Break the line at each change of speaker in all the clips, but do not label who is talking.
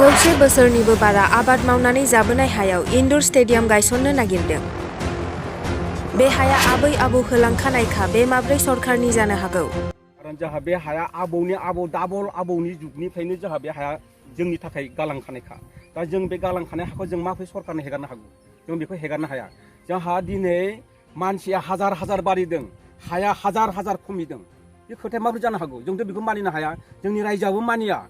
जौसे बोसोरनिबो बारा आबाद मावनानै जाबोनाय हायाव इनडोर स्टेडियाम गायसननो नागिरदों। बे हाया आबै आबौ होलांखानायखा, बे माब्रै सरखारनि जानो हागौ?
खारन जोंहा बे हाया आबौनि आबौ दाबल आबौनि जुगनिफ्रायनो जोंहा बे हाया जोंनि थाखाय गालांखानायखा। दा जों बे गालांखानाय हाखौ जों माब्रै सरखारनो हेगारनो हागौ? जों बेखौ हेगारनो हाया। जोंहा दिनै मानसिया हाजार हाजार बारिदों, हाया हाजार हाजार खमिदों। बे खोथाया माब्रै जानो हागौ? जोंथ' बेखौ मानिनो हाया, जोंनि रायजोआबो मानिया।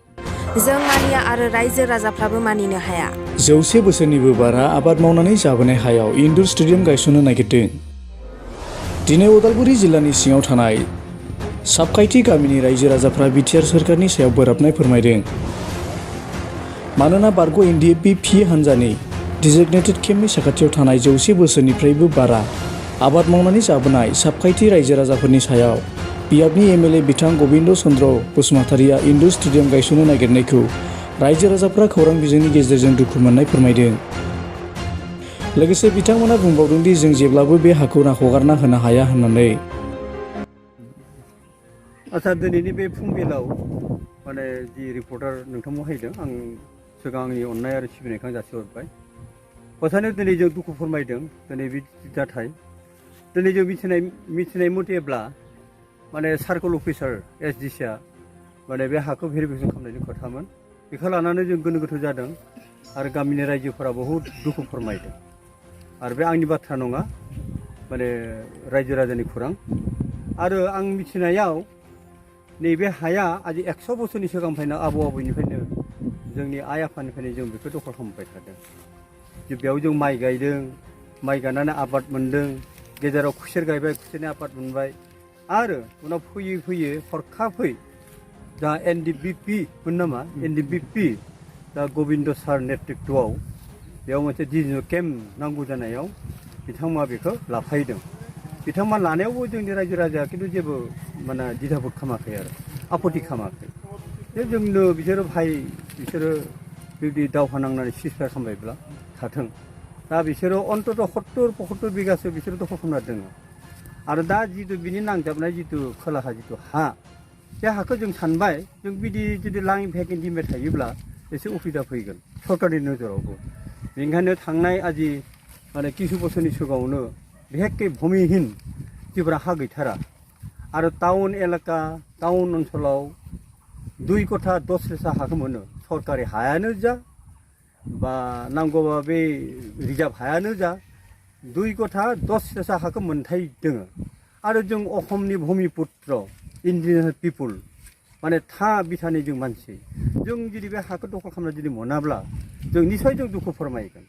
जों मानिया आरो रायजो राजाफ्राबो मानिनो हाया।
जौसे बोसोरनिबो बारा आबाद मावनानै जाबोनाय हायाव इनडोर स्टेडियाम गायसननो नागिरदों। दिनै उदालगुरि जिल्लानि सिङाव थानाय साबखायथि गामिनि रायजो राजाफ्रा बिटिआर सोरखारनि सायाव बोराबनाय फोरमायदों। मानोना बारग' एनडिएफबि हान्जानि डिजिगनेटेड केम्पनि साखाथियाव थानाय जौसे बोसोरनिफ्रायबो बारा आबाद मावनानै जाबोनाय साबखायथि रायजो राजाफोरनि सायाव बियाबनि एमएलए बिथां गबिन्द चन्द्र बसुमतारिया इनडोर स्टेडियाम गायसननो नागिरनायखौ रायजो राजाफ्रा खौरां बिजोंनि गेजेरजों दुखु मोननाय फोरमायदों। लोगोसे बिथांमोना बुंबावदों दि जों जेब्लाबो बे हाखौ हगारना होनो हाया होननानै।
आच्चा, दिनैनि बे फुंबिलाव माने जि रिपर्टार नोंथांमोन हायदों, आं सिगां आंनि अननाय आरो सिबिनायखौ आं जासिहरबाय। हसानो दिनै जों दुखु फोरमायदों दिनै बे जाथाय। दिनै जों मिथिनाय मथेब्ला माने सार्कल अफिसार एसडिसिआ माने बे हाखौ भेरिफिकेसन खालामनायनि खोथामोन। बेखौ लानानै जों गोनो गोथो जादों आरो गामिनि रायजोफोरा बहुद दुखु फोरमायदों। आरो बे आंनि बाथ्रा नङा, माने रायजो राजानि खौरां। आरो आं मिथिनायाव नैबे हाया आज 100 बोसोरनि सिगांनिफ्रायनो आबौ आबैनिफ्रायनो जोंनि आइ आफानिफ्रायनो जों बेखौ दखल खालामबाय थादों। बेयाव जों माइ गायदों, माइ गायनानै आबाद मोनदों, गेजेराव खुसेर गायबाय, खुसेरनि आबाद मोनबाय। आरो उनाव फैयै फैयै हरखाबै दा एनडिएफबि मोन नामा, एनडिएफबि दा गबिन्द सार नेतृत्वआव बेयाव मोनसे डिजिटेल केम्प नांगौ जानायाव बिथांमोना बेखौ लाफायदों। बिथांमोना लानायावबो जोंनि रायजो राजाया खिन्थु जेबो माने दिधाफोर खालामाखै आरो आपत्ति खालामाखै। जे जोंनो बिसोरो भाई, बिसोरो जुदि दावहा नांनानै सिजफायार खालामबायब्ला थाथों। दा बिसोरो अन्तत 70-75 बिगासो बिसोरो दखल खालामना दङ। आरो दा जितु बिनि नांजाबनाय जितु खोलाहा जितु हा, बे हाखौ जों सानबाय जों बिदि जुदि लाइन भेकेन्सि थायोब्ला एसे उसुबिदा फैगोन सरकारनि नोजोरावबो। बेनिखायनो थांनाय आजि माने किसु बोसोरनि सिगाङावनो बिहेखे भुमिहीन जिफोरा हा गैथारा आरो टाउन एलेका, टाउन ओनसोलाव 2 कथा 10 लेसा हाखौ मोनो। सरकारि हायानो जा बा नांगौबा बे रिजार्भ हायानो जा 2 कथा 10 लेसा हाखौ मोनथाय दङ। आरो जों असमनि भूमिपुत्र इन्डिजिनियास पिपुल माने था बिथानि जों मानसि, जों जुदि बे हाखौ दखल खालामना जुदि मोनाब्ला जों निसय जों दुखु फोरमायगोन।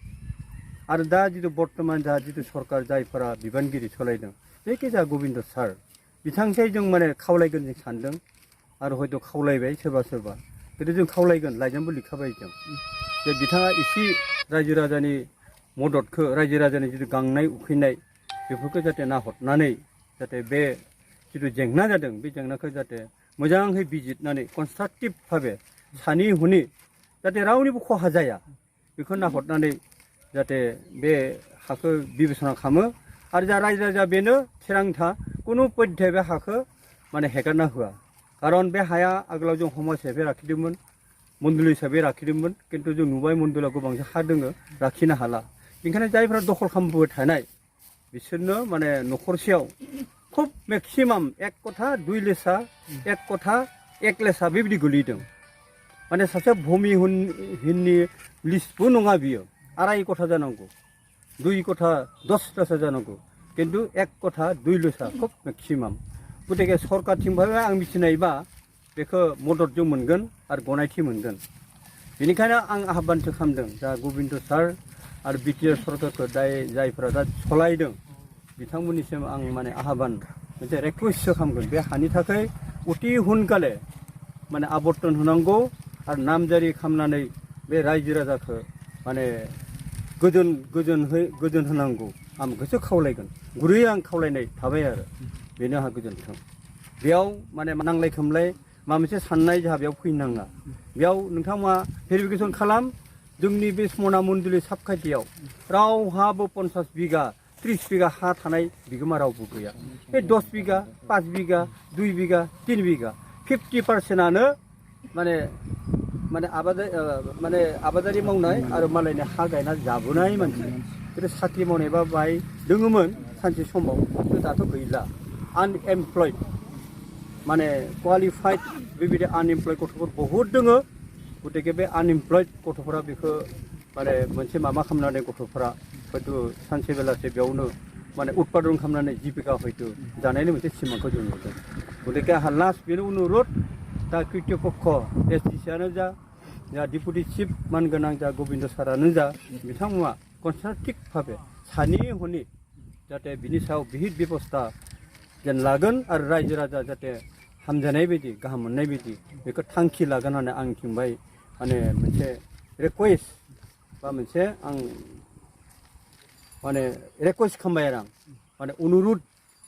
आरो दा जितु बर्तमान जा जितु सरकार जायफोरा बिबानगिरि सालायदों, जायखि जाया गबिन्द सार बिथांखै जों माने खावलायगोन जों सानदों आरो हयथ' खावलायबाय सोरबा सोरबा, खिन्थु जों खावलायगोन, लाइजामबो लिरखाबाय जों जे बिथाङा एसे रायजो राजानि मददखौ, रायजो राजानि जितु गांनाय उखैनाय बेफोरखौ जाहाथे नाहरनानै जाहाथे बे जितु जेंना जादों बे जेंनाखौ जाहाथे मोजाङै बिजिरनानै कनस्ट्राक्टिभ भाबे सानै हनै जाहाथे रावनिबो खहा जाया बेखौ नाहरनानै जाहाथे बे हाखौ बिबेसना खालामो। आरो जा रायजो राजा बेनो थिरांथा, कुनु पध्याय बे हाखौ माने हेगारना होआ। खारन बे हाया आगोलाव जों समाज हिसाबै लाखिदोंमोन, मन्डल हिसाबै लाखिदोंमोन, खिन्थु जों नुबाय मन्डलाव गोबांसो हा दोङो, लाखिनो हाला। बेनिखायनो जायफोरा दखल खालामबोबाय थानाय बिसोरनो माने न'खरसेयाव खुब मेक्सिमाम 1 कथा 2 लेसा, 1 कथा 1 लेसा बेबायदि गोलैदों। माने सासे भूमिहीननि लिस्टबो नङा बियो, 2.5 कथा जानांगौ, 2 कथा 10 लेसा जानांगौ, खिन्थु 1 कथा 2 लेसा खुब मेक्सिमाम। गतिके सरकारथिंनिफ्राय आं मिथिनायबा बेखौ मदद जों मोनगोन आरो गनायथि मोनगोन। बेनिखायनो आं आह्वानसो खालामदों जा गबिन्द सार आरो बिटिआर सरकारखौ जायफोरा दा सलायदों बिथांमोननिसिम आं माने आह्वान मोनसे रिकुवेस्टसो खालामगोन, बे हानि थाखाय अति हुनकाले माने आबर्तन होनांगौ आरो नामजारि खालामनानै बे रायजो राजाखौ माने गोजोन होनांगौ। आं गोसो खावलायगोन, गुरैयै आं खावलायनाय थाबाय आरो बेनो आंहा गोजोन्थों। बेयाव माने नांलाय खोमलाय माबा मोनसे साननाय जोंहा बेयाव फैनाङा। बेयाव नोंथांमोना भेरिफिकेसन खालाम, जोंनि बे मना मन्डलि साबखाथियाव रावहाबो 50 बिगा 30 बिगा हा थानाय बिगोमा रावबो गैया। बे 10 बिगा 5 बिगा 2 बिगा 3 बिगा 50% माने माने आबादारि मावनाय आरो मालायनि हा गायना जाबोनाय मानसि बे साख्रि मावनायबा बाहाय दोङोमोन सानसे समाव दाथ' गैला आनएमप्लयड माने क्वालिफाइड बेबायदि आनएमप्लयड गथ'फोर बहुद दोङो गतिके बे आनएमप्लयड गथ'फोरा बेखौ माने मोनसे माबा खालामनानै गथ'फोरा हयथ' सानसे बेलासे बेयावनो माने उत्पादन खालामनानै जिबिका हयथ' जानायनि मोनसे सिमांखौ जों नुदों गतिके आंहा लास्ट बेनो अनुरद दा कृत्यपक्ष एसडिसिआनो जा डिपुटि चिफ मानगोनां जा गबिन्द सारानो जा बिथांमोना कनस्ट्राक्टिभ भाबे सानि हनि जाहाथे बिनि सायाव बिहित बेबस्था जेन लागोन आरो रायजो राजा जाहाथे हामजानाय बायदि गाहाम मोननाय बायदि बेखौ थांखि लागोन होननानै आं थिंबाय माने मोनसे रिकुवेस्ट बा मोनसे आं माने रिकुवेस्ट खालामबाय आरो आं माने अनुरद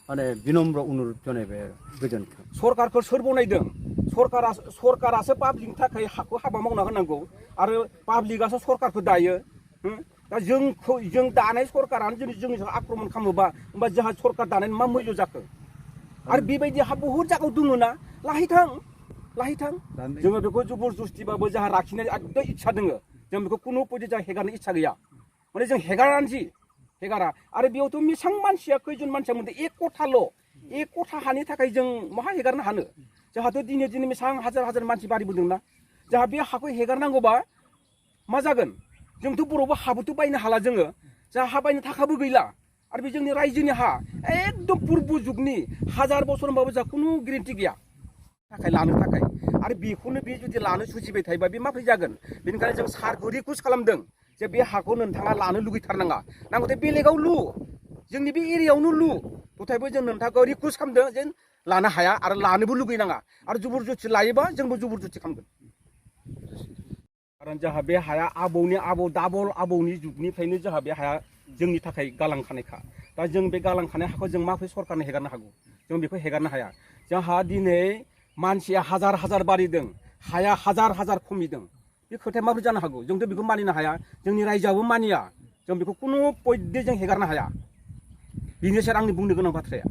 माने बिनम्र अनुरद जनायबाय आरो गोजोन्थों
सरकारखौ सोर बनायदों सरकारासो पाब्लिकनि थाखाय हाखौ हाबा मावना होनांगौ आरो पाब्लिकआसो सरकारखौ दायो दा जों दानाय सरकारानो जोंनि आक्रमण खालामोबा होमबा जोंहा सरकार दानायनि मा मुल्य जाखो आरो बेबायदि हा बहुद जायगायाव दङ ना लाहैथां जोङो बेखौ जबरदस्तिबाबो जोंहा लाखिनाय एकदम इच्छा दङ जों बेखौ खुनु पयदि जों हेगारनो इच्छा गैया माने जों हेगारा आरो बेयावथ' बेसेबां मानसिया खैजन मानसिया मोनदों एक कथा हानि थाखाय जों माहा हेगारनो हानो जोंहाथ' दिनै बेसेबां हाजार मानसि बारिबोदोंना जोंहा बे हाखौ हेगारनांगौबा मा जागोन जोंथ' बर'बो हाबोथ' बायनो हाला जोङो जोंहा हा बायनो थाखाबो गैला आरो बे जोंनि रायजोनि हा एकदम पुर्ब जुगनि 1000 बोसोर होनबाबो जोंहा खुनु गेरेन्टि गैया लानो थाखाय आरो बेखौनो बे जुदि लानो सुजिबाय थायोबा बे माब्रै जागोन बेनिखायनो जों सारखौ रिकुवेस्ट खालामदों जे बे हाखौ नोंथाङा लानो लुगैथारनाङा नांगौथाय बेलेगाव लु जोंनि बे एरियायावनो लु नाथायबो जों नोंथांखौ रिकुवेस्ट खालामदों जे लानो हाया आरो लानोबो लुगैनाङा आरो जबरदस्ति लायोबा जोंबो जबरदस्ति खालामगोन खारन जोंहा बे हाया डाबल आबौनि जुगनिफ्रायनो जोंहा बे हाया जोंनि थाखाय गालांखानायखा दा जों बे गालांखानाय हाखौ जों माब्रै सरकारनो हेगारनो हागौ जों बेखौ हेगारनो हाया जोंहा दिनै मानसिया हाजार बारिदों हाया हाजार खमिदों बे खोथाया माब्रै जानो हागौ जोंथ' बेखौ मानिनो हाया जोंनि रायजोआबो मानिया जों बेखौ खुनु पयदे जों हेगारनो हाया बेनोसै आंनि बुंनो गोनां बाथ्राया